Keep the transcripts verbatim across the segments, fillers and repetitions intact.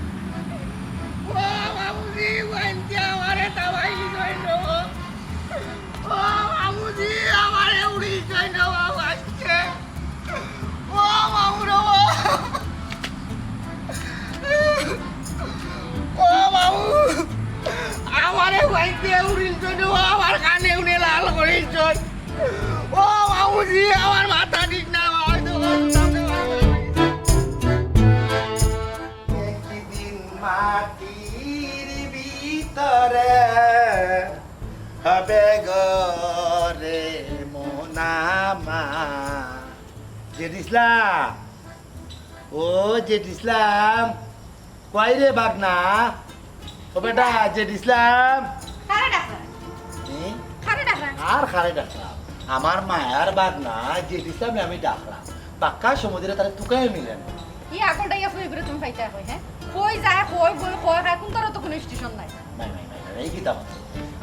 ও বাবুজি, বাইনতে আমারে তাবাই দিছইন রে। ও বাবুজি, আমারে উড়িছইন রে বাবু আজকে। ও বাবু রে, ও। ও বাবু, আমারে বাইনতে উড়িছইন রে, আমার কানে উনি লাল করিছইন। ও বাবুজি, আমার মাথা ঠিক না, বাবা, তো একদিন মাটির ভিতরে হবে ঘরে মন আমার। জেড ইসলাম, ও জেড ইসলাম, কই রে বাগনা? ও বেটা, জেড ইসলাম। কারে ডাকরা? হুম? কারে ডাকরা? আর কারে ডাকলাম? আমার মায়ার বাগনা, জেড ইসলামরে আমি ডাকলাম। পাক্কা সমুদ্রে তারে তুকাইয়া মিলে না। ই আগলটা ইয়া ফুই করে তুমি পাইতা কই, হ্যাঁ? কই যায়, কই বই, কই খায়, কোন তারও তো কোনো স্টেশন নাই। নাই, নাই, নাই, নাই, এই কিতা মাতো?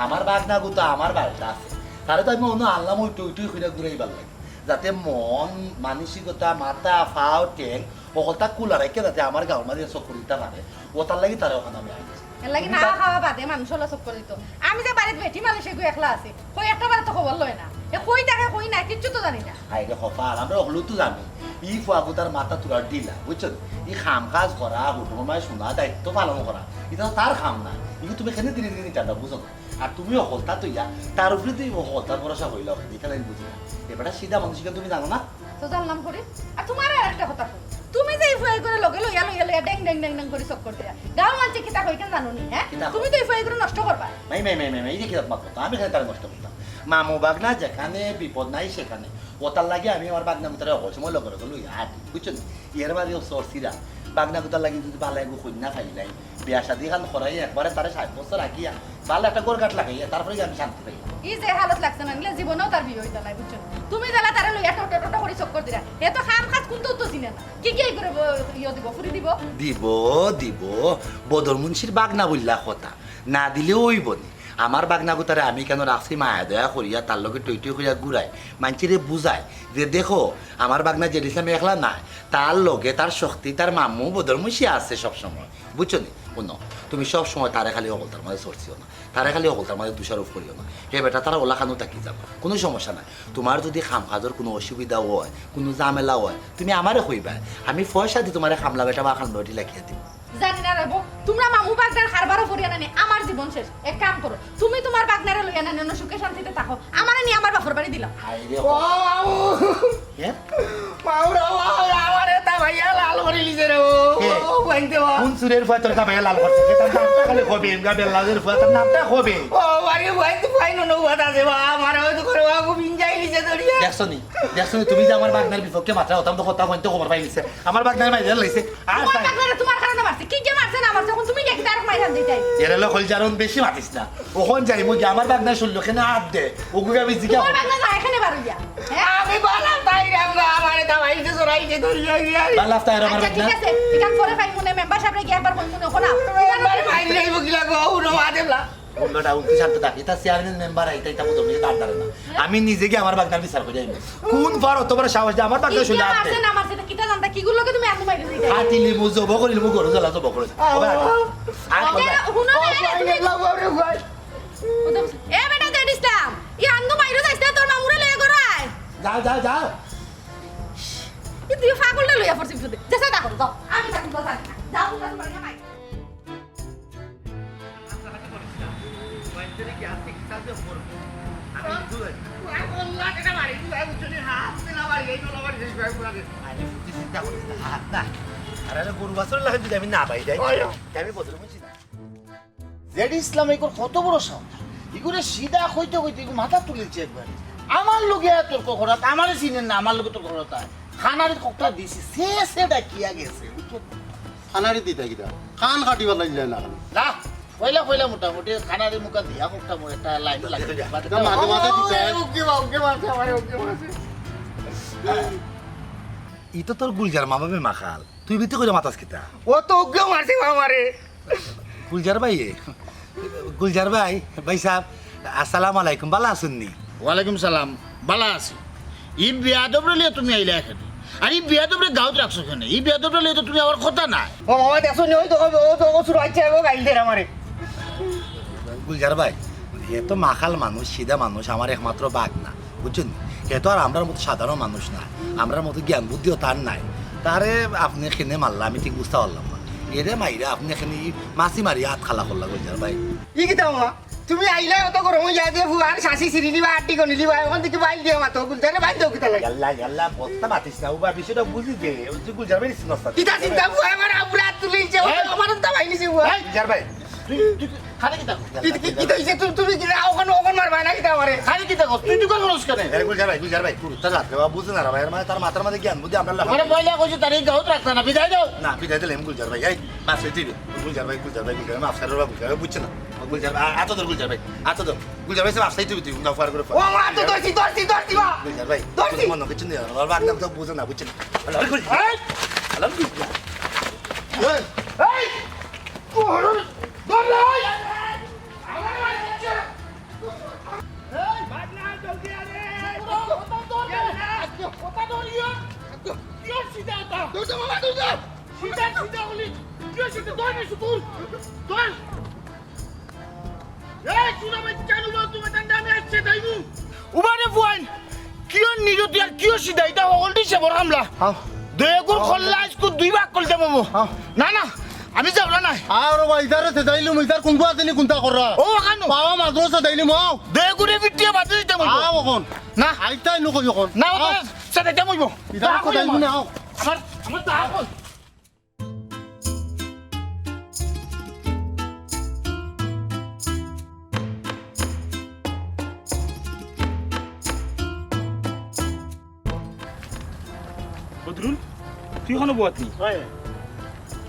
আমার বাগনা গুতা আমার বাড়িত আছে। তারে তো আমি অন্য আনলাম ওই টুই টুই কইরা ঘুরাইবার লাগি। যাতে মন, মানসিকতা, মাথা, ফাও, ঠেং, হকলতা কুলা রাখিয়া যাতে আমার গাঁওর মাঝে চক্কর দিতা পারে, ও তার লাগি তারে ওখানে আমি আনছি। এর লাগি তুমি না তা- খাওয়া বাদে মানুষ হলো চক্কর দিত। আমি যে বাড়িত বেটি মানুষ এগু একলা আছি, কই একটা বারে তো খবর লয় না। এ কই থাকে, কই না, কিচ্ছু তো জানি না। আরে কপাল, আমরা হলো তো জানি। ই ফুয়াগুতার মাথা তুলার ঢিলা, বুঝছো? ই কাম কাজ করা, হুটুমের মাঝে শোনা, দায়িত্ব পালন করা, এটা তো তার কাম না। ইগু তুমি কেনে দিনে দিনে টানবা, বুঝো না? আর তুমিও হকলতা তইয়া, তার উপরে তুমি হকলতার ভরসা হইলা, ওখানে এখানে আমি বুঝি না। এ বেটা সিধা মানুষ, ইখান তুমি জানো না? তো জানলাম করি। আর তোমার আর একটা কথা কই, তুমি যে এই ফুয়াই করে লগে লইয়া লইয়া লইয়া ড্যাং ড্যাং ড্যাং ড্যাং করে চক্কর দিয়া, গাঁও মানছে কিতা কই কেন জানো নি, হ্যাঁ? কিতা তুমি তো এই ফুয়াই করে নষ্ট করবা। মাই, মাই, মাই, মাই, মাই, এই যে কিতা মাত কথা, আমি কেনে তারে নষ্ট করতাম? মামু বাগনা যেখানে বিপদ নাই সেখানে। ওটার লাগি আমি আমার বাগনা গুতারে অকল সময় লগে লগে লইয়া আটি, বুঝছো নি? এর বাদে ও সরসিরা, বাগনা গুতার লাগি যদি বালা এগু কইন্যা পাইলাই, বিয়া শাদি খান করাই একবারে তারে সাত বছর রাখিয়া, বালা একটা ঘর কাট লাগাইয়া, তারপরে গিয়া আমি শান্তি পাই। ই যে হালত লাগছে না, নিলে জীবনেও তার বিয়া হইতো না, বুঝছো? তুমি জ্বালা তারে লইয়া টোটো টোটো করে চক্কর দিরা। হে তো কাম কাজ কোনটাও তো চিনে না। কি কি করে ব-, ইয়ে দিব, ফুরি দিব? দিব, দিব। বদর মুন্সির বাগনা বললা কথা। না দিলেও অইব নি। আমার বাগনা গুতারে আমি কেন রাখছি মায়া দয়া করিয়া, তার লগে টই টই করিয়া ঘুরাই। মানষিরে বুঝাই যে দেখো, আমার বাগনা জেড ইসলাম একলা নাই। তার লগে তার শক্তি, তার মামু বদর মুন্সি আছে সব সময়। বুঝছো নি? হুনো, তুমি সব সময় তারে খালি হকলতার মাঝে চড়ছিও না, তারে খালি হকলতার মাঝে দোষারোপ করিও না। হে বেটা, তারা ওলা খানো থাকি যাবা, কোনো সমস্যা নাই। তোমার যদি কাম কাজর কোনো অসুবিধা হয়, কোনো ঝামেলা হয়, তুমি আমারে কইবা, আমি পয়সা দি তোমারে কামলা বেটা বা কামলা বেটি লাগিয়া দিব। জানি না রে বউ, তোমরা মামু বাগনার কারবারও করিয়া না নি, আমার জীবন শেষ। এক কাম করো, তুমি তোমার বাগনারে লইয়া না নি, অন্য সুখে শান্তিতে থাকো, আমারে নিয়া আমার বাপর বাড়ি দিলাও। হায় রে ও বাবু। কে? মাউরা বাবা, আমারে তাবাইয়া লাল করি লিছে রে ও। কে? ও, বাইনতে বা। কোন চুরের ফুয়া তোর তাবাইয়া লাল করছে? কে তার নামটা খালি কবি, এমগা বেল্লাদের ফুয়া, তার নামটা কবি। ও, বাড়ি বাইনতে ফুয়াই নন উবাদ আছে বা, আমারে হয়তো করে বাবু বিঞ্জাই লিছে ধরিয়া। দেখছো নি? দেখছো নি? তুমি যে আমার বাগনার বিপক্ষে মাতরা, ওতাম তো কথা কইতে খবর পাই লিছে। আমার বাগনার মাইরে লাইছে। আর তোমার তাই। বাগনারে তোমার কারণে মারছে। কি যে মারছে না মারছে, এখন তুমি দেখি তার মাইরান দিতাই। এরে লো কইল জারন বেশি মাতিস না। ওখান যাই, মুই আমার বাগনা শুনলো, কেনে হাত দে। ওগুকে আমি জিজ্ঞাসা তোমার বাগনা যায় এখানে বার হইয়া। হ্যাঁ? আমি বালাম তাই রাম গো, আমারে দাবাইতে চড়াইতে ধরিয়া গিয়া। বালাম তাই রাম আচ্ছা, ঠিক বাগনা। আছে। এখান পরে ভাই মনে মেম্বার সাহেবরে গিয়া একবার কই মনে ওখানে। মেম্বার মাইর যাইব কিলা গো, উনো মাদেলা। অন্যটা উনত্রিশ আনতে থাকি, তা চেয়ারম্যান মেম্বার আইতা, ইতা বুঝো, আমি তার দ্বারা না। আমি নিজে গিয়া আমার বাগনার বিচার করি আইমু। কোন ফার অত বড় সাহস যে আমার বাগনা ইটা শুনে আসতে? মারছে না মারছে, তা কিতা জানতা? কিগুর লগে তুমি আন্দু মাইরো দিতা? কাটি লিমু, জব করি লিমু, গরু জ্বালা জব করে। আহ। ওবার আগে। আর আচ্ছা, কোনটা? হুনো না, ও, এ, ভাই, তুমি আল্লাহ, বাবা রে, ভাই। ও তো, এ বেটা জেড ইসলাম, ই আন্দু মাইরো যাইস না, তোর মামুরে লয়ে গড়ায়। যাও, যাও, যাও। ই দুই পাগলটা লইয়া পড়ছি বিপদে। যা, যা, দেখো, যাও। আমি থাকি, যাও, যাও। যাও, তোমরা তোমার মাই। আমি কিন্তু আছি। আরে, তুই চিন্তা করিস না। হাত না। আরে, আরে, গরু বাছুর লাগে যদি আমি না পাই যাই, ওই। আমি বদলে বুঝি না। জেড ইসলাম এগুর কত বড় সাহস? এগুরে সিধা কইতে কইতে এগু মাথা তুলিছে একবার। আমার লগে আর তর্ক করাত, আমারে চিনেন না, আমার লগে তর্ক করাত। খানারি খোকটা দিছি, সে সে ডাকিয়া গেছে। খানারি দিতা কিতা? খান কাটিবার লাগিলে না খালি। না, পয়লা পয়লা মোটামুটি খানারি মুখা দিয়া খোকটা মোর একটা লাইন লাগে। এটা মাঝে মাঝে দিতা। ওকে, ওকে, মাঝে, আমারে ওকে, মাঝে। ই তো তোর গুলজার মামা বে মাখাল। তুই ভিতরে করে মাতাস কিতা? ও তো ওকেও মারছে মামারে। গুলজার ভাই, এ, গুলজার ভাই, ভাই সাহেব, আসসালামু আলাইকুম, ভালা আছইন নি? ওয়ালাইকুম সালাম, ভালা আছি। ই বেয়াদবরে লইয়া তুমি আইলা এখানে? আর ই বেয়াদবরে গাউত রাখছো কেনে? ই বেয়াদবরে লইয়া তো তুমি আমার কথা নাই। ও মামা, দেখছো নি, ওই তো, ও তো, ও শুরু হচ্ছে, ও গাইল দের আমারে। গুলজার ভাই, হে তো মাখাল মানুষ, সিধা মানুষ, আমার একমাত্র বাগনা। বুঝছইন? হে তো আর আমরার মতো সাধারণ মানুষ না, আমরার মতো জ্ঞান বুদ্ধিও তার নাই। তারে আপনে কেনে মারলা, আমি ঠিক বুঝতা পারলাম না। এরে মাইরা আপনে কেনে ই মাছি মারি আত খালা করলা, গুলজার ভাই। ই কিতা মামা? তুমি আইলা অত গরম অইয়া যে ফুয়ার শাসি ছিড়ি নিবা, আটি গনি নিবা, অখন দেখি বাইল দিয়া মাতো, গুলজারে বাইল দেও কিতা লাগে? ইয়াল্লা, ইয়াল্লা, বস্তা মাতিস না, উবা বিষয়টা বুঝি দে, ওই যে গুলজার ভাই নিস নস্তা। কিতা চিন্তা ফুয়া আমার আবুরা তুলিছে, ও এই! আমার তা বাইলিছে ফুয়া। এই! গুলজার ভাই, তুই, তুই, তুই খালি কিতা কর? কি, কি, কিতা অইছে? তুমি, তুমি কিতা অখন, অখন মারবা না কিতা আমারে? খালি কিতা কর? তুই, তুই কোন মানুষ কেনে? এ, গুলজার ভাই, গুলজার ভাই, গুরু, তার রাত রে বাবা, বুঝে না রে ভাই, এর মানে তার মাথার মাঝে জ্ঞান বুদ্ধি আমরা আরে পয়লা কইছি তার এই গাউত রাখতা না, বিদায় দেও। না, বিদায় দিলে আমি গুলজার ভাই, এই, মাফ চাইতে হইবে। গুলজার ভাই, গুলজার ভাই, গুলজার ভাই, মাফ চাইতে হইবে, গুলজার ভাই, বুঝছে না। গুলজার ভাই, আ-, আত ধর গুলজার ভাই, আত ধর। গুলজার ভাই, মাফ চাইতে হইবে, তুই উন্দা ফার করে ফার। ও, মা, আত ধরছি, ধরছি, ধরছি, মা। গুলজার ভাই, ধরছি। মনে কিছু নেই, আমার বাগনা তো বুঝে না, বুঝছে না। আল্লাহ, গুলজার। এই! আল্লাহ, গুলজার। এই! এই! উবারে ফুয়াইন, কিয় নিরতি আর কিয় সিধা, ইটা হকলটি সে বড় হামলা। আও। দয়া করে খল্লা আইজকু দুই ভাগ করতে বাবু। আও। না, না, আমি যাওরা নাই। আর বা ইতারে তে যাইলু, ইতার কুনবা আছে নি কুনতা কররা? ও, ওখানো। বাবা মাদ্রাসা যাইলি মাও। দয়া করে বিটিয়ে বাজে দিতে বলবো। আও অখন। না। আইতাই নু কই অখন। না, ও তো আও। সে দিতে বলবো। ইতার কথা আইবো না, আও। আমার, আমার তা আও। বদরুল, তুই এখনো বওয়াত নি? হয়।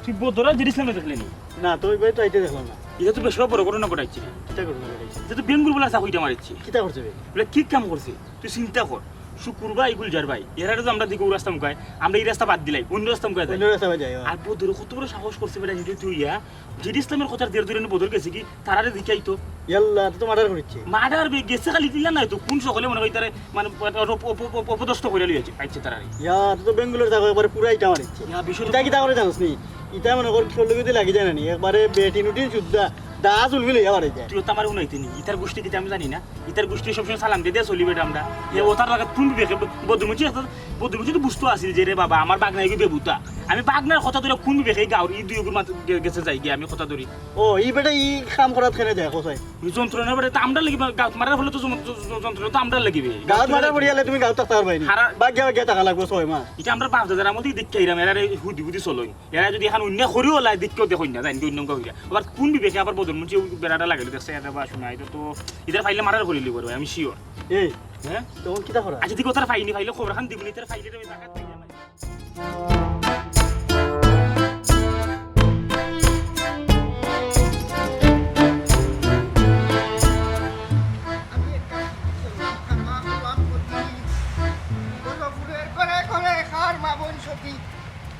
তুই বদরা জেড ইসলামরে দেখলে নি? না, তো ওই ভাই তো আইতে দেখলাম না। ইটা তো বেশ বড় ঘটনা ঘটাইছে। কিতা ঘটনা ঘটাইছে? ইটা তো বেঙ্গুর বলা চা কইটা মারিছে। কিতা করছে বে? বলে কি কাম করছে? তুই চিন্তা কর, শুকুর ভাই, গুলজার ভাই, এরারে তো আমরা দিকে ও রাস্তা মুখায়, আমরা ই রাস্তা বাদ দিলাই, অন্য রাস্তা মুখায় যাই। অন্য রাস্তা বাদ যাই, হ্যাঁ। আর বদরে কত বড় সাহস করছে বেটা, নিজে তুই ইয়া, জেড ইসলামর কথার জের ধরে বদর গেছে কি, তারারে জিকাইতো। ইয়াল্লা, তো মার্ডার করিছে। মার্ডার বে গেছে খালি দিলা নাই তো, কোন সকলে মনে হয় তারে, মানে, অপ-, অপ-, অপ-, অপ-, অপদস্থ করে লইয়া আইছে তারারে। ইয়া, তো, তো বেঙ্গুলোর থাকো, একবারে পুরা ইটা মারিছে। ইয়া, বিষয় তো ইটা কিতা করে জানোস নি? ইটা মনে কর, খেলো যদি লাগি যায় না নি, একবারে বেটিন উটিন শুদ্ধা, দা চুলবি লইয়া বাড়ি যায়। তুই তো আমার উনাইতে নি, ইতার গোষ্ঠী কিতা আমি জানি না। ইতার গোষ্ঠী সবসময় সালাম দিয়ে দিয়ে চলি বেটা আমরা। এ ওতার লাগা কোন বিবেকে ব-, বদরুমুচি একটা, বদরুমুচি তো বুঝতো আছিল যে রে বাবা, আমার বাগনা এগু বেবুতা। আমি বাগনার কথা ধরে কোন বিবেকে এই গাউর এই দুই গুর মাত গে-, গেছে যাই গিয়া আমি কথা ধরি। ও, ই বেটা ই কাম করাত কেনে যায়, কোথায়? ওই যন্ত্রণা বেটা, তা আমরা লাগি বা-, গাউত মারার ফলে তো যম-, য-, য-, যন্ত্রণা তো আমরা লাগিবে। গাউত মারা পড়িয়ালে তুমি গাউত থাকতে পারবাই নি। হারা- বাগিয়া বাগিয়া থাকা লাগবো ছয় মাস। ইটা আমরা বাপ দাদার আমল থেকে দেখতে আইরাম, এরা রে হুদি বুদি চলই। এরা যদি এখন অন্য করিও লাই, দেখতেও দেখইন না, জানি অন্য কাউকে। আবার কোন বিবেকে আবার বদরমুচি ওই বেড়াটা লাগাইলো, দেখছে, এটা বা শোনা, এটা তো, ইতার ফাইলে মার্ডার করিলি বড় ভাই, আমি sure। এই, হ্যাঁ? তখন কিতা করা? আচ্ছা, ঠিক ওতার ফাইনি ফাইলে খবর খান দিবনি, ইতার ফাইলে তো আমি জাগাত পাইলাম না।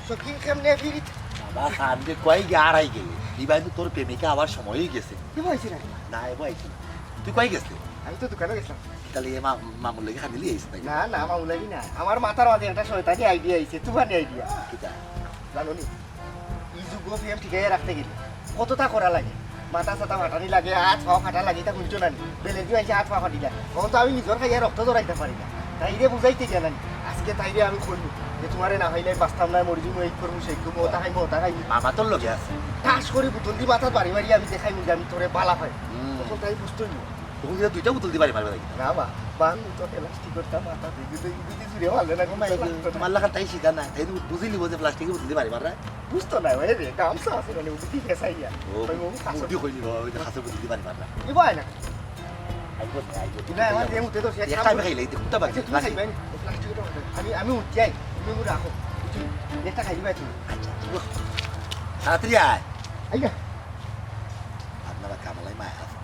সখী কেমনে ফিরিত? বাবা, সামনে কই গিয়া হারাই গেলে? ইবাই তো তোর প্রেমিকা আবার সময় হয়ে গেছে। কিবা অইছে না? না, এবার আইছি না। তুই কই গেছলি? আমি তো দোকানো গেছলাম। তাইলে এ মা-, মামুর লাগি খানি লই আইস নাকি? না, না, মামুর লাগি না। আমার মাথার মাঝে একটা শয়তানি আইডিয়া আইছে, তুফানি আইডিয়া। কিতা? জানো নি? ই যুগো প্রেম টিকাইয়া রাখতে গেলে কততা করা লাগে। মাথা-সাথা ফাটানি লাগে, আত-পাও ফাটা লাগে, ইতা হুনছো না নি? বেলেদি মাইনষে আত-পাও ফাটিলা। অখন তো আমি নিজর খাইয়া রক্ত জড়াইতাম পারি না। তাইরে বুঝাইতে গেলাম, আজকে তাইরে আমি কইমু যে তুমারে না পাইলে বাঁচতাম না, মরি যিমু, এই করমু, সেই করমু, ওতা খাইমু, ওতা খাইমু। মামা তোর লগে আছে। ঠাস করি বুতলদি মাথাত বাড়ি মারি আমি দেখাইমু যে আমি তোরে বালা পাই। হুম। তখন তাই বুঝতোই না। তখন কিতা দুইটা বুতলদি বাড়ি মারবে নাকি? না বা, বান তো প্লাস্টিক করতাম, মাথা দেখি তো ইগুদি জুড়ে মারলে না, ও মাই গড, লাগতো না। তুমার লাখান তাই সিধা না, তাই বুঝি নিব যে প্লাস্টিকের বুতলদি বাড়ি মাররা। বুঝতো না, ওই রে, গামছা আছে মানে, ওগুদি ফেসাইয়া। ও, ভাই, ও খাসো। ওগুদি কইলি বাবা, ওই যে খাসো বুতলদি বাড়ি মাররা। কি বয় না? আইবো, আইবো। না, আমার যে মুতে তো সে একটা খাবো। আমি খাইলাই, দেখো তো বাকি। আচ্ছা, তুমি খাইবাই নি? ও প্লাস্টিকটা ওটা। আমি, আমি উঠি আই, তুমি ওগুলো রাখো। বুঝছো? একটা খাই দিবাই তুমি। আচ্ছা, আচ্ছা। তাড়াতাড়ি আয়। আইয়া। আপনারা কামালাই মায় আছে।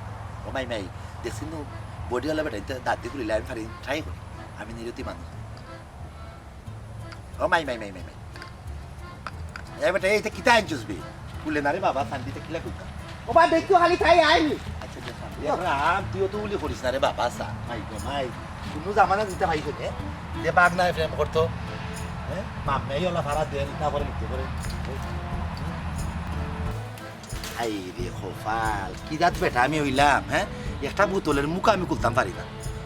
ও মাই মাই, দেখছেন তো, বডি ওয়ালা বেটা, ইতে দাঁত দিয়ে খুলিলে আমি ফারি, ট্রাই করি। আমি নিরতি মানুষ। ও মাই, মাই, মাই, মাই, মাই। এ বেটা, এইটা কিতা আনছস বে? খুলে না রে বাবা, শান্তিতে কিলা খুলতা? ও বা, দেখতো খালি তাই আইনি। আচ্ছা, দে শান্তি। এ রাম, তুইও তো উলি করিস না রে বাবা, সা। মাই গো, মাই। কুনু জামানা দিতে পাইছো নে? যে বাঘ নাই প্রেম করতো। হ্যাঁ? মাম্মে এই ওলা ফারা দেন, না করে লিখতে করে। হায় রে কপাল, কি জাত বেটা আমি অইলাম, হ্যাঁ? একটা বোতলের মুখ আমি খুলতাম পারি না।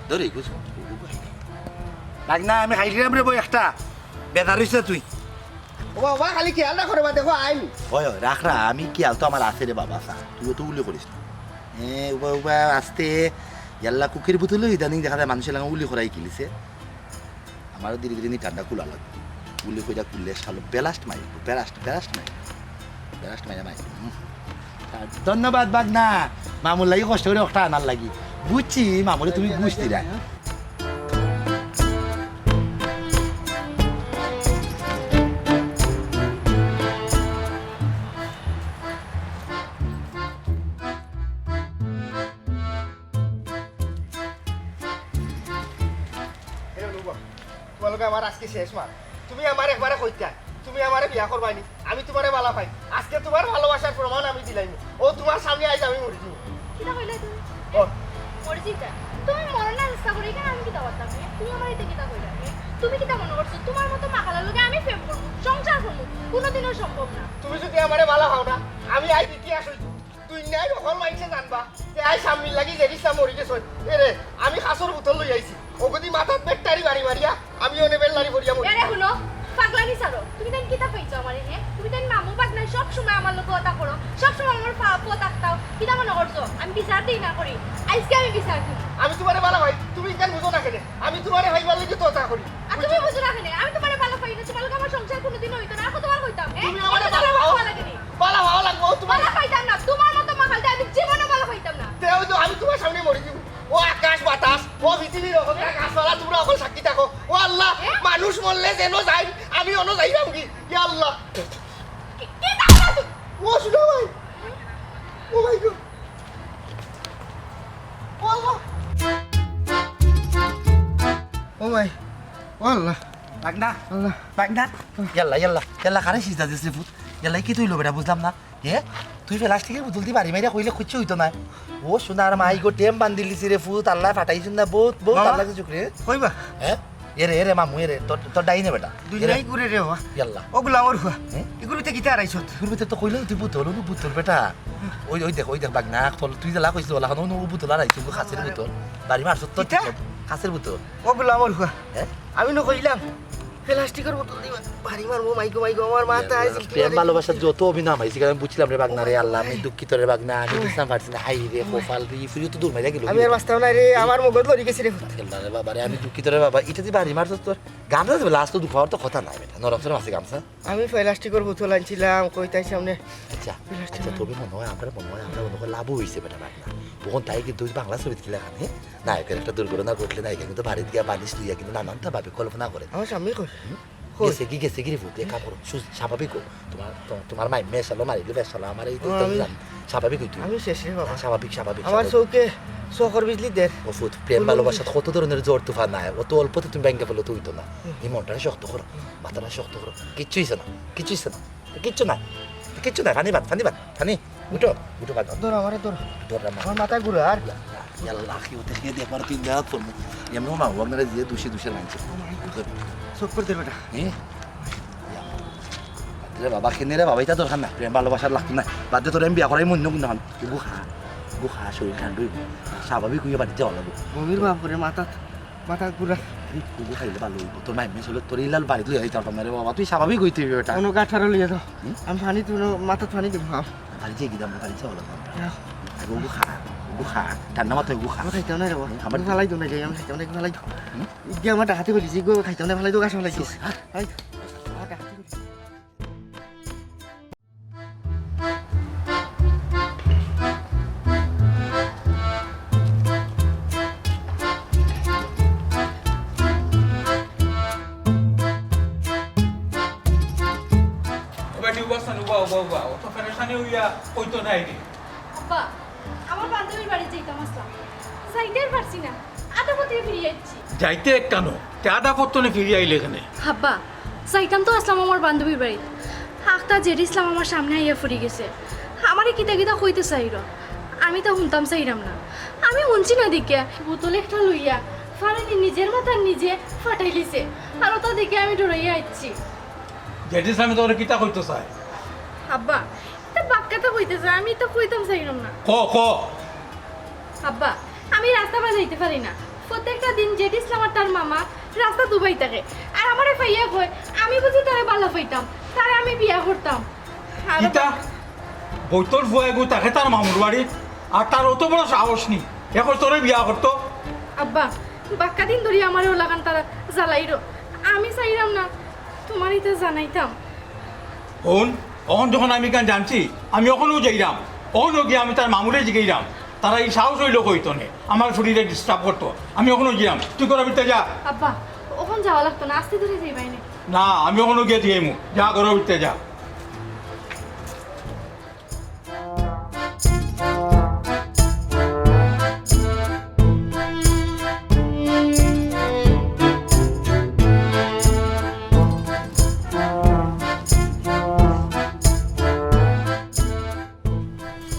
ধরে, বুঝো? বাঘ না, আমি খাইলিরাম রে বউ একটা। বেজার অইছে তুই। ও বাবা, খালি খেয়াল রাখো রে বা, দেখো আইন। ওই, ওই, রাখ রা, আমি খেয়াল তো আমার আছে রে বাবা, সা, তুইও তো উলি করিস না। এ, উবা, উবা, আস্তে, ইয়াল্লা কুকির বোতলে ইদানিং দেখা যায় মানুষের লাগে উলি করাই কিলিছে। আমারও ধীরে ধীরে নি ঠান্ডা কুলা লাগবে। উলি কইরা কুললে শালো বেলাস্ট মারি, বেলাস্ট, বেলাস্ট মারি। বেলাস্ট মারি মারি। হুম। আর ধন্যবাদ বাগনা, মামুর লাগি কষ্ট করে একটা আনার লাগি। বুঝছি, মামুরে তুমি বুঝ দিলা। এ নুবা, তুমার লগে আমার আজকে শেষ মাত। তুমি আমারে একবারে কইতায়, তুমি আমারে বিয়া করবায় নি? আমি তুমারে বালা পাই। আজকে তুমার ভালোবাসার প্রমাণ আমি দিলাইমু। ও তুমার সামনে আইজ আমি মরি যিমু। কিতা কইলায় তুমি? ও। মরি যিতায়? তুমি মরার না চেষ্টা করি কেনে আমি কিতা করতাম, হে? তুমি আমারে ইতা কিতা কইলায়, হে? তুমি কিতা মনো করছো? তুমার মতো মাকালার লগে আমি প্রেম করমু, সংসার করমু? কুনুদিনও সম্ভব না। তুমি যুদি আমারে বালা পাও না, আমি আইজ ইতিহাস অইতো। দুনিয়ার হকল মাইনষে জানবা যে আইজ স্বামীর লাগি জেরিস না মরি গেছইন। এরে, আমি খাসর বোতল লই আইছি। অগুদি মাথাত বেট্টারি বাড়ি মারিয়া আমি অনে বেল্লারি পড়িয়া মরি। এরে হুনো, পাগলামি ছাড়ো। তুমি তাইন কিতা পাইছো আমারে, হে? তুমি তাইন মামু বাগনায় সব সময় আমার লগে অতা করো, সব সময় আমার পা-, পথ আটকাও। কিতা মনো করছো আমি বিচার দেই না করি? আইজকে আমি বিচার দিমু। আমি তুমারে বালা পাই, তুমি ইখান বুঝো না কেনে? আমি তুমারে পাইবার লাগি তো অতা করি। আর তুমি বুঝো না কেনে? আমি তুমারে বালা পাই না, তুমার লগে আমার সংসার কুনুদিনও অইতো না। আর কতবার কইতাম, হে? তুমি আমারে বালা পাও? বালা পাওয়া লাগবো, তুমার বালা পাইতাম না, তুমার মতো মাকালরে আমি জীবনে বালা পাইতাম না। তে অইতো আমি তুমার সামনে মরি যিমু। ও আকাশ বাতাস, ও পৃথিবীর অগন্তা গাছপালা, তুমরা হকল সাক্ষী থাকো। ও আল্লাহ, হে? মানুষ মরলে যেন যাইন, আমি অনো যাইরাম কি? ইয়া আল্লাহ। কি, কি তাকাইলা তুমি? ও শুনো ভাই। ও মাই গড। ও আল্লাহ। ও মাই। ও আল্লাহ। বাগনা। আল্লাহ। বাগনা। ইয়াল্লা, ইয়াল্লা, ইয়াল্লা, কারে সিজদা দিস রে পুত? ইয়াল্লা, কিতা অইলো বেটা, বুঝলাম না। এ? তুই প্লাস্টিকের বোতলদি বাড়ি মারিয়া কইলে কিচ্ছু অইতো নায়। ও সোনার মাই গো, টেম বান্ধিলিছি রে পুত, আল্লায় ফাটাইছইন না, বউত, বউত মামা, আল্লারে শুকরিয়া। কইবা? হে? এরে, এরে মামু, এরে, তোর, তোর ডাইনে বেটা। দুনিয়াই এরে। ঘুরে রে বাবা। ইয়াল্লা। ও গোলামর ফুয়া। হে? ইগুর ভিতরে কিতা হারাইছত? ইগুর ভিতরে তো কইলাম তুই বোতল, অনো বোতল বেটা। ওই, ওই দেখ, ওই দেখ, বাগনা, তোর, তুই যেলা কইছস, অলাখান, অনো বোতল হারাইছে, অগু খাসের বোতল। বাড়ি মারছত তো কিতা? খাসের বোতল। ও গোলামর ফুয়া। হে? আমি নু কইলাম, প্লাস্টিকর বোতলদি বাড়ি মারমু, মাই গো, মাই গো, আমার মাথা আইছিল কি প্রেম বাড়ি। ভালোবাসার যত অভিনয় অইছে, আমি বুঝলাম রে বাগনা রে, আল্লাহ, আমি দুঃখিত রে বাগনা, আমি বুঝতাম পারছি না, হায় রে, কপাল রে, তুই তো দূর মাইরা গেলি। আমি আর বাঁচতাম না রে, আমার মগজ লড়ি গেছে রে। আল্লাহ রে বাবা রে, আমি দুঃখিত রে বাবা, ইটা দি বাড়ি মারছস তোর, গামছা দিবে, লাস্ট তো দুঃখ পাওয়ার তো কথা নাই বেটা, নরম সরম আছে গামছা। আমি প্লাস্টিকর বোতল আনছিলাম, কইতাই সামনে। আচ্ছা, প্লাস্টিক আচ্ছা, না। তবে মনে হয়, আমার মনে হয়, আমার মনে হয় লাভ অইছে বেটা বাগনা। অখন তাই কিন্তু ওই বাংলা ছবিত কিলা খানে, নায়কের একটা দুর্ঘটনা ঘটলে নায়িকা কিন্তু বাড়িত গিয়া বালিশ লইয়া কিন্তু নানানটা ভাবে কল্পনা করে। আমার স্বামী কই? হুম? কই? গেছে কি, গেছে কি রে পুত, এক কাম করো, সুজ-, স্বাভাবিক অও। তুমার, তো-, তুমার মাই মেশালো মারিলে বেশালো, আমার এই তো ও, আমি জান-, স্বাভাবিক অইতে অইবো। আমি শেষ রে বাবা। না, স্বাভাবিক, স্বাভাবিক, আমার স্বাভাবিক। চউখে চকর বিজলি দের। ও পুত, প্রেম ভালোবাসাত কত ধরনের ঝড় তুফান আয়, অত অল্পতে তুমি ভাঙ্গা ফেললে তো অইতো না। হুম। এই মনটারে শক্ত করো, মাথাটা শক্ত করো। কিচ্ছু অইছে না, কিচ্ছু অইছে না, কিচ্ছু না, কিচ্ছু না। পানি বাদ, পানি বাদ, পানি। উঠো, উঠো, বাদ দাও। ধরো, আমারে ধরো। ধরো না। আমার মাথা ঘুরে আর। ইয়াল্লা, কি হতে গিয়ে দেখবার তিন জায়গা করবো। এমন মা, ও আপনারা যে দুষে দুষে লাগছে। চুপ করে দে বেটা। হ্যাঁ? রে বাবা, খেনে রে বাবা, এটা দরকার না। প্রেম ভালোবাসার লাগতো না। বাদ দে, তোর আমি বিয়া করাই মন নকুন না। গুখা, গুখা, শরীর ঠান্ডা হইব। স্বাভাবিক হইয়া বাড়িতে যাওয়া লাগবো। বমির বাপ রে, মাথা, মাথা ঘুরা। আরে, কুকুর খাইলে ভালো হইব। তোর মায়ের মেয়ে ছিল, তোর ইলাল বাড়ি তুই যাইতে পারতাম না রে বাবা। তুই স্বাভাবিক হইতে হইবে বেটা। কোনো গাঠারো লিয়ে যাও। হুম? আমি পানি তুলো, মাথা পানি দিব, খাও। বাড়ি যেয়ে গিয়ে আমরা বাড়ি যাওয়া লাগবো। হ্যাঁ। আগে ওগু খা, ওগু খা। ঠান্ডা মাথায় ওগু খা। আমি খাইতাম না রে বাবা। হুম, খাবার আমি ফালাই দো না, আমি খাইতাম না, ফালাই দো। হুম? ইগে আমার ডাকাতি করিস, ইগো খাইতাম না, ফালাই দো, গাছ ফালাই দিস। হ্যাঁ। ফালাই দো। আমার ডাকাতি করিস। ও বেটি, উবা সান, উবা, উবা, উবা। অত পেরেশানি হইয়া কইতো নাই রে। আব্বা, আমার বান্ধবীর বাড়ি যাইতাম আসলাম, যাইতে আর পারছি না, আধা পথে ফিরিয়া আইছি। যাইতে এক কানো, তে আধা পথ তনে ফিরিয়া আইলে কেনে? আব্বা, যাইতাম তো আসলাম আমার বান্ধবীর বাড়ি, আখতা জেড ইসলাম আমার সামনে আইয়া ফুরি গেছে, আমারে কিতা কিতা কইতে চাইল, আমি তো শুনতাম চাইরাম না, আমি শুনছি না দিকে। বোতল একটা লইয়া ফাড়ানি নিজের মাথার নিজে ফাটাইলিছে, আর ওটা দেখে আমি ডরাইয়া আইছি। জেড ইসলামে তোরে কিতা কইতে চায়? আব্বা, এটা বাক্কাটা কইতে চায়, আমি এটা কইতাম চাইলাম না। ক, ক। আব্বা, আমি রাস্তা বাজাইতে পারি না। প্রত্যেকটা দিন জেড ইসলাম আর তার মামা রাস্তা দুবাই থাকে। আর আমারে পাইয়া কয়, আমি বুঝি তারে বালা পাইতাম, তারে আমি বিয়া করতাম। আর কিতা? বইতল ফুয়া এগু থাকে তার মামুর বাড়ি, আর তার অত বড় সাহস নি, এখন তোরে বিয়া করতো? আব্বা, বাক্কা দিন ধরি আমারে ওলাখান তারা জ্বালাইরো। আমি চাইলাম না, তোমার ইতে জানাইতাম। হন, অখন যখন আমি কান জানছি, আমি অখনও যাইরাম। অখনও গিয়া আমি তার মামুরে জিগাইরাম। তারা এই সাহস হইল কইতো নে, আমার ফুরিরে ডিস্টার্ব করতো। আমি অখনও যাইরাম, তুই করা বিতে যা। আব্বা, অখন যাওয়া লাগতো না, আস্তে ধরে যাইবাই নে। না, আমি অখনও গিয়া জিগাইমু, যা করা বিতে যা।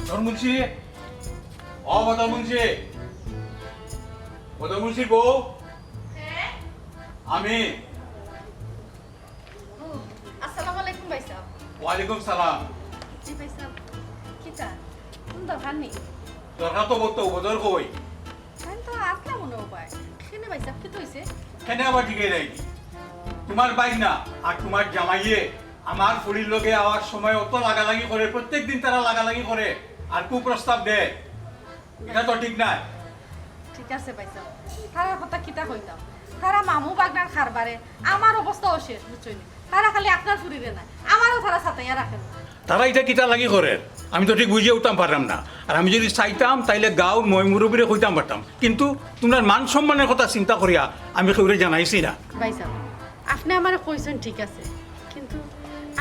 বদর মুন্সি, ও বদর মুন্সি, বদর মুন্সির বউ, আমি। ও, আসসালামু আলাইকুম ভাইসাব। ওয়ালাইকুম সালাম। জি ভাইসাব, কিতা? কোন দরকার নি? দরকার তো বলতো, বদর কই? আমি তো আসলাম মনে হয়। কেনে ভাইসাব, কিতা অইছে? কেনে আবার জিগাই যায়নি? তোমার ভাইগনা আর তোমার জামাইয়ে আমার ফুরির লগে আওয়ার সময় অত লাগালাগি করে, প্রত্যেক দিন তারা লাগালাগি করে আর কুপ্রস্তাব দেয়। ইটা তো ঠিক নায়। ঠিক আছে ভাইসাব, তারার কথা কিতা কইতাম, তারা মামু ভাগনার কারবারে আমার অবস্থাও শেষ, বুঝছইন নি? তারা খালি আপনার ফুরিরে নায়, আমারেও তারা সাতাইয়া রাখের। তারা ইটা কিতার লাগি করের, আমি তো ঠিক বুঝিয়া উঠতাম পারলাম না। আর আমি যদি চাইতাম, তাইলে গাঁওর ময়-মুরব্বিরে কইতাম পারতাম, কিন্তু তুমরার মান-সম্মানের কথা চিন্তা করিয়া আমি কেউরে জানাইছি না। ভাইসাব, আপনে আমারে কইছইন ঠিক আছে, কিন্তু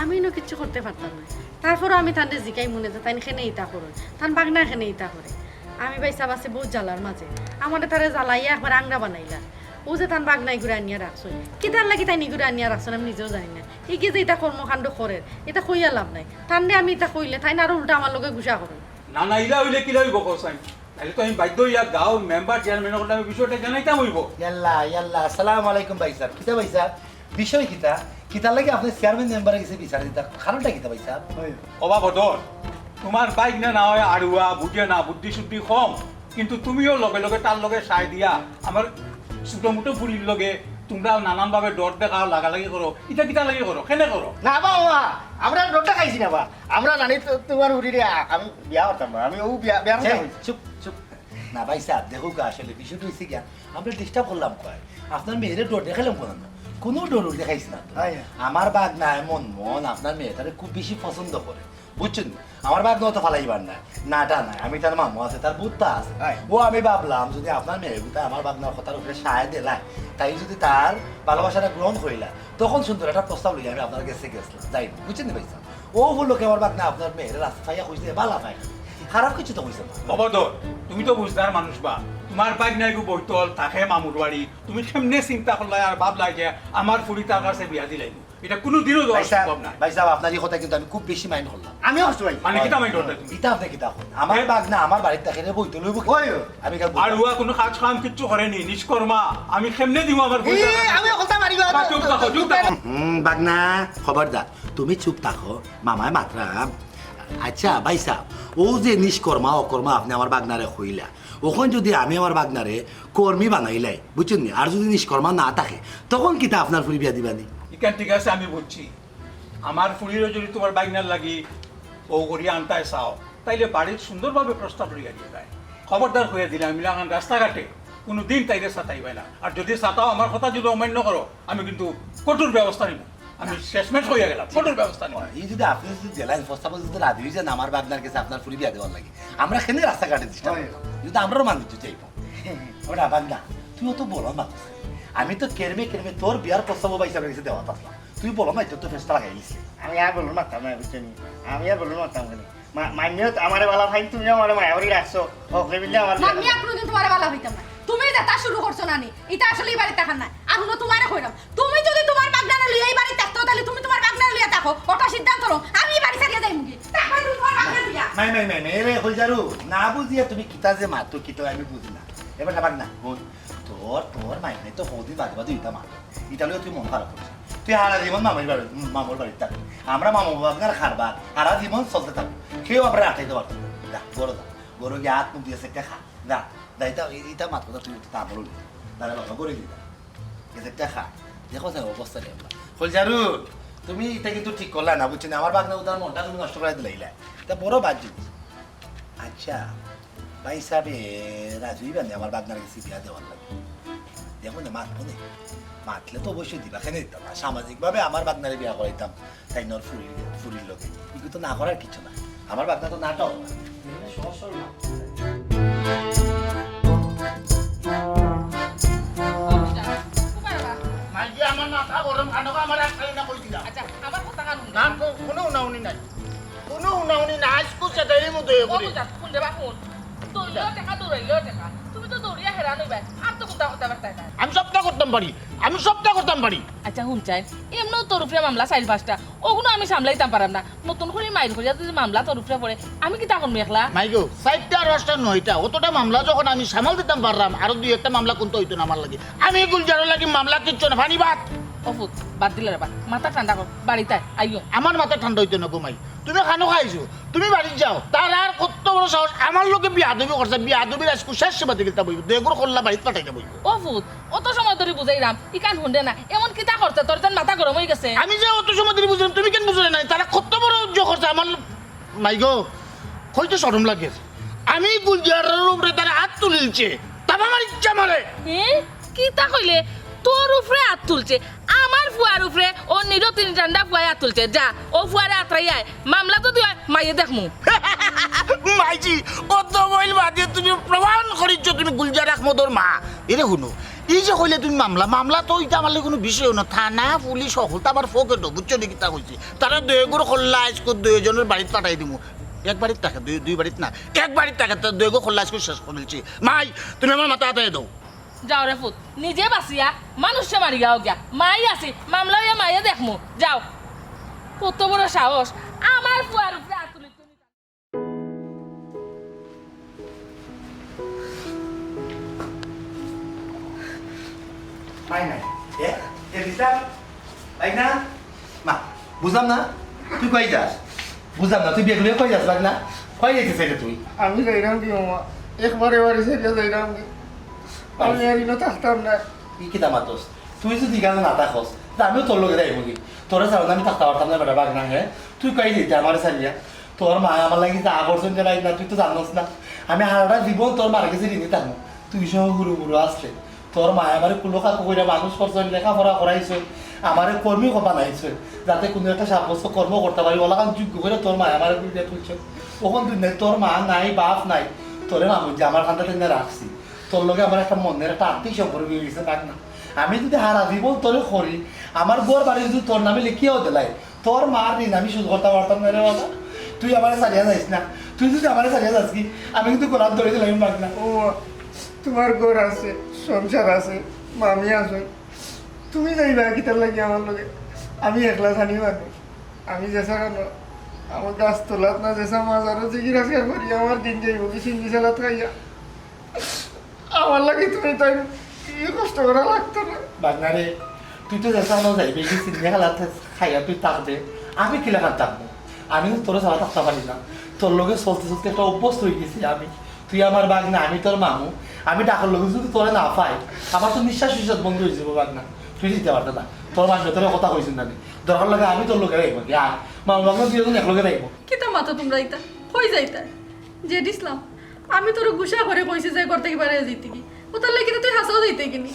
আমি ইনো কিচ্ছু করতে পারতাম না। তারপরও আমি তানরে জিগাইমু নে যে তাইন কেনে ইতা করইন, তান ভাগনায় কেনে ইতা করে। আমি ভাইসাব আছি বউত জ্বালার মাঝে, আমারে তারা জ্বালাইয়া একবারে আংরা বানাইলা। অউ যে তান ভাগনা ইগুরে আনিয়া রাখছইন, কিতার লাগি তাইন ইগুরে আনিয়া রাখছইন আমি নিজেও জানি না। ইগিয়ে যে ইতা কর্মকাণ্ড করের, ইতা কইয়া লাভ নাই। তানরে আমি ইতা কইলে তাইন আরো উল্টা আমার লগে গুসা করইন। না, না, ইলা অইলে কিলা অইবো কও চাইন? তাইলে তো আমি বাধ্য অইয়া গাঁওর মেম্বার চেয়ারম্যান অকলরে আমি বিষয়টা জানাইতাম অইবো। ইয়াল্লা, ইয়াল্লা, আসসালামু আলাইকুম ভাইসাব। কিতা ভাইসাব? বিষয় কিতা? কিতার লাগি আপনে চেয়ারম্যান মেম্বারর গেছে বিচার দিতা? কারণটা কিতা ভাইসাব? ওবা বদর, তোমার ভাগনা না অয় আড়ুয়া, বুঝে না, বুদ্ধি-শুদ্ধি কম, কিন্তু তুমিও লগে লগে তার লগে সায় দিয়া আমার ছোট-মুটো ফুরির লগে তুমরা নানান ভাবে ডর দেখাও, লাগালাগি করো, ইতা কিতার লাগি করো, কেনে করো? না বা, ওবা, আমরা ডর দেখাইছি না বা। আমরা জানি তো তোমার ফুরিরে আ-, আমি বিয়া করতাম না, আমি অউ বিয়া, বিয়ার কথা কইছি। চুপ, চুপ। না ভাইসাব, দেখউক্কা, আসলে বিষয়টা অইছে গিয়া, আমরা disturb করলাম কই? আপনার মেয়েরে ডর দেখাইলাম কুন? কুনু ডর দেখাইছি না তো। আমার ভাগনা এমন মন, আপনার মেয়েটারে খুব বেশি পছন্দ করে, বুঝছইন নি? আমার ভাগনা তো ফালাইবার নায়, নাটা নায়, আমি তার মামু আছে, তার বুদ্ধা আছে। অউ আমি ভাবলাম যদি আপনার মেয়েগুতা আমার ভাগনার কথার উপরে সায় দিলায়, তাই যদি তার ভালোবাসাটা গ্রহণ করিলা, তখন সুন্দর একটা প্রস্তাব লইয়া আমি আপনার গেছে গেছলাম, যাই, বুঝছইন নি ভাইসাব? অউ উপলক্ষে আমার ভাগনা আপনার মেয়েরে রাস্তা পাইয়া কইছে, বালা পায়। খারাপ কিছু তো কইছে না। বাবা ধর, তুমি তো বুঝদার মানুষ বা। তোমার ভাগনা এগু বইতল, থাকে মামুর বাড়ি। তুমি কেমনে চিন্তা করলায় আর ভাবলায় যে আমার ফুরি তার কাছে বিয়া দিলাইমু? এটা কোনোদিনও দেওয়া ভাই সাহেব, সম্ভব না। ভাই সাহেব, আপনার এই কথা কিন্তু আমি খুব বেশি মাইন্ড করলাম। আমি কষ্ট পাই। মানে কিতা মাইন্ড করতে তুমি? ইটা আপনি কিতা করেন? আমার হ্যাঁ? বাগনা আমার বাড়ির তাকে বইতে লইব কি? ওই, ওই। আমি কাল আর ওয়া কোনো কাজ কাম কিচ্ছু করেনি, নিষ্কর্মা। আমি কেমনে দিব আমার এ, পয়সা? আমি কথা মারি বা। চুপ থাকো, চুপ থাকো। হুম, বাগনা, খবরদার, তুমি চুপ থাকো, মামায় মাতরা। আচ্ছা ভাই সাহেব, ও যে নিষ্কর্মা অকর্মা আপনি আমার বাগনারে কইলা, ওখান যদি আমি আমার বাগনারে কর্মী বানাইলাই, বুঝছেন নি? আর যদি নিষ্কর্মা না থাকে, তখন কিতা আপনার ফুরি বিয়া দিবানি? ইখান ঠিক আছে, আমি বুঝছি। আমার ফুরিরও যদি তোমার বাগনার লাগি ও করি আনতায় চাও, তাইলে বাড়ির সুন্দরভাবে প্রস্তাব লইয়া দিয়ে যায়। খবরদার হইয়া দিলে আমি লাগান রাস্তাঘাটে কোনো দিন তাইলে সাতাইবায় না। আর যদি সাতাও, আমার কথা যদি অমান্য করো, আমি কিন্তু কঠোর ব্যবস্থা নিব। আমি শেষমেশ হইয়া গেলাম, কঠোর ব্যবস্থা নিব। এই যদি আপনি যদি জেলায় প্রস্তাব যদি রাজি হয়ে যান আমার বাগনার কাছে আপনার ফুরি বিয়া দেওয়ার লাগি, আমরা কেনে রাস্তাঘাটে দিচ্ছি? হয়। যদি আমরাও মানি দিতে চাইব। ওরা বাগনা, তুই অত বলো না। আমি তো কেরমে কেরমে তোর বিয়ার প্রস্তাব ভাই সাহেবের কাছে দেওয়া আসলাম। তুই বলো না, তোর তো ফেসটা লাগাই দিছে। আমি আর বলবো মারতাম না, বুঝছো নি? আমি আর বলবো মারতাম কেন? মা- মাইমিও তো আমারে বালা ভাই, তুমিও আমারে মায়া করি রাখছো। হকলে মিললে আমার আমি আর কোনোদিন তোমার বালা হইতাম না। তুমি যেটা শুরু করছো না নি, এটা আসলে এই বাড়ির থাকার না। আর হুনো, তোমারে কইলাম, তুমি যদি তোমার বাগনারে লইয়া এই বাড়ি থাকতো, তাহলে তুমি তোমার বাগনারে লইয়া থাকো। ওটা সিদ্ধান্ত নাও, আমি এই বাড়ি ছাড়িয়া যাইমুগি। থাকবা তুমি তোমার বাগনা লইয়া। মাই মাই মাই মাই, এরে হইজারু, না বুঝিয়া তুমি কিতা যে মাতো কিতা আমি বুঝি না। এবার না বাগনা, বোন, তোর তোর মাই নাই তো হদি বাদে বাদে ইতা মাতো। ইটা লইয়া তুই মন খারাপ করিস না। তুই হারা জীবন মামার বাড়ি, মামার বাড়ি থাক। আমরা মামা বাগনার খারবার হারা জীবন চলতে থাকবো। কেউ আমরা আটকাইতে পারতো না। যা, ঘরে যা। ঘরে গিয়ে হাত মুখ দিয়ে একটা খা। যা, যা, ইটা, ইটা মাত কথা তুই তা বলো না। দাঁড়া বাবা, ঘরে গিয়ে যা। গেছে একটা খা। দেখো স্যার, অবস্থা নেই আমরা। হইজারু, তুমি ইটা কিন্তু ঠিক করলা না, বুঝছো নি? আমার বাগনা উদার মনটা তুমি নষ্ট করে দিলাইলা। ইটা বড় বাদ জিনিস। আচ্ছা, ভাই সাহেব, রাজি হইবা নি আমার বাগনার কাছে বিয়া দেওয়ার লাগি? দেখো না, মাতবো নি। মাতলে তো অবশ্যই দিবা, কেনে দিতাম না? সামাজিকভাবে আমার বাগনারে বিয়া করাইতাম, তাই নর ফুরির, ফুরির লগে। কিন্তু তো না করার কিছু না। আমার বাগনা তো নাটাও না। মাইজি, আমার মাথা গরম, খানো আমার এক খালি না কই দিলাম। আচ্ছা, আমার কথা কান না, কো-, কোনো উনাউনি নাই। কোনো উনাউনি নাই, আজকু সেটাই মতো এ করে। কোন দেবা কোন? দৌড়িলেও টেকা, দৌড়াইলেও টেকা। তুমি তো দৌড়িয়া হেরান হইবায়। আর তো কোনটা কথা বার্তায় নাই। আমি সবটা করতাম পারি, আমি সবটা করতাম পারি। আচ্ছা, হুন চাই, এমনও তোর উপরে মামলা চাইল পাঁচটা, ওগুলো আমি সামলাইতাম পারাম না। নতুন করে মাইল করিয়া যদি মামলা তোর উপরে পড়ে, আমি কিতা করমু একলা? মাইগো, চাইরটা আর পাঁচটা নয়টা, অতটা মামলা যখন আমি সামাল দিতাম পারলাম, আরো দুই একটা মামলা কোনটা হইতো না আমার লাগি। আমি গুলজারর লাগি মামলা কিচ্ছু না, ফানি বাদ। ও ফুত, বাদ দিলে রে বা, মাথা ঠান্ডা কর, বাড়িত আয়, আইও। আমার মাথা ঠান্ডা হইতো না গো মাই, তুমি খানো খাইছো, তুমি বাড়িত যাও। তার আর কত বড় সাহস, আমার লগে বিয়াদবি করছে, বিয়াদবির আজকু শেষ সীমাতে গেলতা বইব, দুই এগুর খল্লা বাড়িত পাঠাইতা বইব। ও ফুত, অত সময় ধরে বুঝাইরাম, ইখান হুনরে না, এমন কিতা করছে তোর যেন মাথা গরম হয়ে গেছে? আমি যে অত সময় ধরে বুঝলাম, তুমি কেন বুঝলে না? তারা কত বড় উদ্যোগ করছে আমার মাইগো, কইতে শরম লাগে। আমি গুলজারর উপরে তারা হাত তুলিলছে, তাবা মারিচ্ছে আমারে। এ? কিতা কইলে? তোর উপরে হাত তুলছে, আমার ফুয়ার উপরে? ও নিরো তিন ঠান্ডা ফুয়ায় হাত তুলছে। যা, ও ফুয়ারে আতরাই আয়, মামলা যদি হয়, মাইয়ে দেখমু। মাইজি, অত বইল বাদে তুমি প্রমাণ করিচ্ছ তুমি গুলজার আহমদর মা। এরে হুনো, এই যে কইলে তুমি মামলা, মামলা তো ইটা আমার লাগি কোনো বিষয় না। থানা, পুলিশ, সকল তো আমার ফকেটো, বুঝছো নি কিতা কইছি? তারা দুই এগুর খল্লা আজকু দুইজনর বাড়িত পাঠাই দিমু। এক বাড়িত থাকে, দুই, দুই বাড়িত না, এক বাড়িত থাকে, তারা দুই এগুর খল্লা আজকু শেষ করিলছি। মাই, তুমি আমার মাথা হাতাই দাও। যাও রে ফুত, নিজে বাঁচিয়া মানুষে মারিয়াও গিয়া। মাই আছি, মামলা হইয়া মাইয়ে দেখমু। যাও। কত বড় সাহস, আমার ফুয়ার উপরে হাত তুলি তুমি। নাই, নাই। এ, এ, দিশা, ভাই না? মা, বুঝলাম না। তুই কই যাস? বুঝলাম না। তুই বেগুলিয়া কই যাস, ভাই না? কই যাইতে চাইলে তুই? আমি যাইরাম কি মামা? একবারে বাড়ি ছেড়ে যাইরাম কি? আমি আর ইনো থাকতাম না। ই কিতা মাতস? তুই যদি এখানে না থাকস, তে আমিও তোর লগে যাইমু কি? তোরে ছাড়া আমি থাকতে পারতাম না বেটা, ভাগ না, হ্যাঁ? তুই কই যাইতে আমারে ছাড়িয়া? তোর মায় আমার লাগি যা করছইন যে ভাই না, তুই তো জানস না। আমি হারাটা জীবন তোর মার কাছে ঋণী থাকমু। তুই সহ হুরু বুরু আসলে। তোর মায় আমারে কুলো কাকু কইরা মানুষ করছইন, লেখাপড়া করাইছইন, আমারে কর্মী বানাইছইন, যাতে কোনো একটা সাব্যস্ত কর্ম করতে পারি, ওলাখান যোগ্য করে তোর মায় আমারে বিয়া তুলছইন। ওখান তুই নাই, তোর মা নাই, বাপ নাই, তোরে মামু যে আমার কান্দাত এনে রাখছি। তোর লগে আমার একটা মনের একটা আত্মিক সম্পর্ক হয়ে গেছে, রাখ না। আমি যদি হারা জীবন তোরে করি, আমার ঘর বাড়ি যদি তোর নামে লিখিয়াও দিলাই, তোর মার ঋণ আমি শোধ করতে পারতাম না রে বাবা। তুই আমারে ছাড়িয়া যাইস না। তুই যদি আমারে ছাড়িয়া যাস কি, আমি কিন্তু গোলাপ ধরে দিলাম, রাখ না। ও মা, তোমার ঘর আছে, সংসার আছে, মামি আছে, তুমি যাইবা কিতার লাগি আমার লগে? আমি একলা জানি মানুষ, আমি যেছা খানো, আমার গাছ তলাত না যেছা মাজারো জিকির আজকার করি, আমার দিন যাইব কি সিন্দি সালাত খাইয়া। আমার লাগি তুমি তাই এই কষ্ট করা লাগতো না। বাগনা রে, তুই তো যেছা খানো যাইবে কি সিন্দি সালাত খাইয়া তুই থাকবে, আমি কিলাখান থাকবো? আমি তো তোরে ছাড়া থাকতে পারি না। তোর লগে চলতে চলতে একটা অভ্যস্ত হয়ে গেছি আমি। তুই আমার বাগনা, আমি তোর মামু। আমি ডাকর লগে যদি তোরে না পাই, আমার তো নিঃশ্বাস নিঃশ্বাস বন্ধ হয়ে যাবো বাগনা। তুই দিতে পারতে না। তোর মামু তোর কথা কইছেন না নি? দরকার লাগে আমি তোর লগে রাখবো কি? আয়, মামু বাগনা দুইজন একলগে রাখবো। কিতা মাতো তোমরা ইতা? কই যাইতা? জেড ইসলাম, আমি তোরে গুসা করে কইছি যে ঘর থাকি বারে যাইতে কি? ও তার লাগি তুই হাসাও যাইতে কিনি?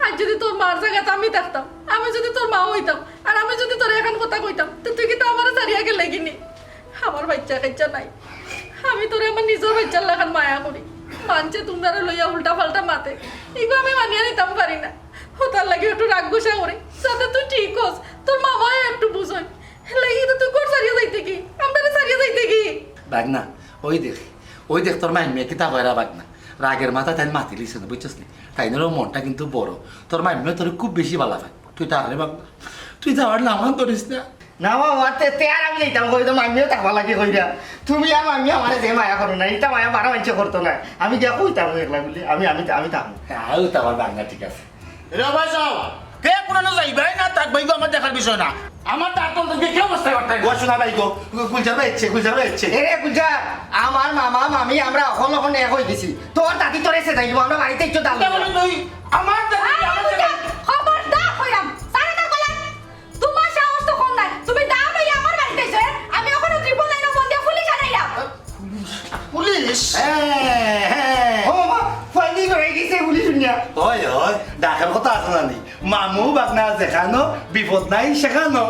আর যদি তোর মার জায়গাতে আমি থাকতাম, আমি যদি তোর মা হইতাম, আর আমি যদি তোর এখন কথা কইতাম, তো তুই কিতা আমারে ছাড়িয়া গেলে কিনি? আমার বাচ্চা কাচ্চা নাই। আমি তোরে আমার নিজের বাচ্চার লাখান মায়া করি। মানছে তোমরারে লইয়া উল্টা পাল্টা মাতে। ইগো আমি মানিয়া নিতাম পারি না। ও তার লাগি একটু রাগ গুসা করি। যাতে তুই ঠিক হস, তোর মামায় একটু বুঝই। লাগি তো তুই ঘর ছাড়িয়া যাইতে কি? আমরারে ছাড়িয়া যাইতে কি? বাগনা, ওই দেখ, ওই দেখ তোর মাইম্মে কিতা কইরা বাগনা। রাগের মাথা তাই মাতিলিছে না, বুঝছস নি? তাই নরম মনটা কিন্তু বড়। তোর মাইম্মে তোরে খুব বেশি ভালা পায়। তুই তার রে বাগনা, তুই যাওয়ার নাম ধরিস না। না বাবা, তে, তে আর আমি যাইতাম কই, তো মামিও থাকবা লাগি কইরা। তুমি আর মামি আমারে যে মায়া করো না, ইটা মায়া বারো মানষে করতো না। আমি গিয়া কইতাম একলা বুলি, আমি, আমি, আমি থাকবো। হ্যাঁ, আমিও তো আমার বাগনা ঠিক আছে। রে ভাই সাহেব, কে কোনানো যাইবাই না থাকবাই গো, আমার দেখার বিষয় না। আমার তার তো দেখে কি অবস্থা করতে? ও শোনা ভাই গো, গুলজার ভাই এসছে, গুলজার ভাই এসছে। এ রে গুলজার, আমার মামা, মামি, আমরা অখন অখন এক হই গেছি। তোর দাদি তোরে সে যাইবো, আমরা বাড়িতে একটু দাঁড়াবো। তুই আমার দাদি, এই আমার দাদি। গুলজার, খবরদার কইরাম, সারা না বলে। তোমার সাহস তো কম নাই, তুমি দাম হইয়া আমার বাড়িতে এসে, আমি অখনো ট্রিপল লাইনে ফোন দিয়া পুলিশ আনাইলাম। পুলিশ? হ্যাঁ, হ্যাঁ। ও মা, ফাইনি ধরে গেছে পুলিশ শুনিয়া। ওই, ওই, ডাকের কথা আছে জানি। মামু বাগনা যেখানো, বিপদ নাই সেখানো।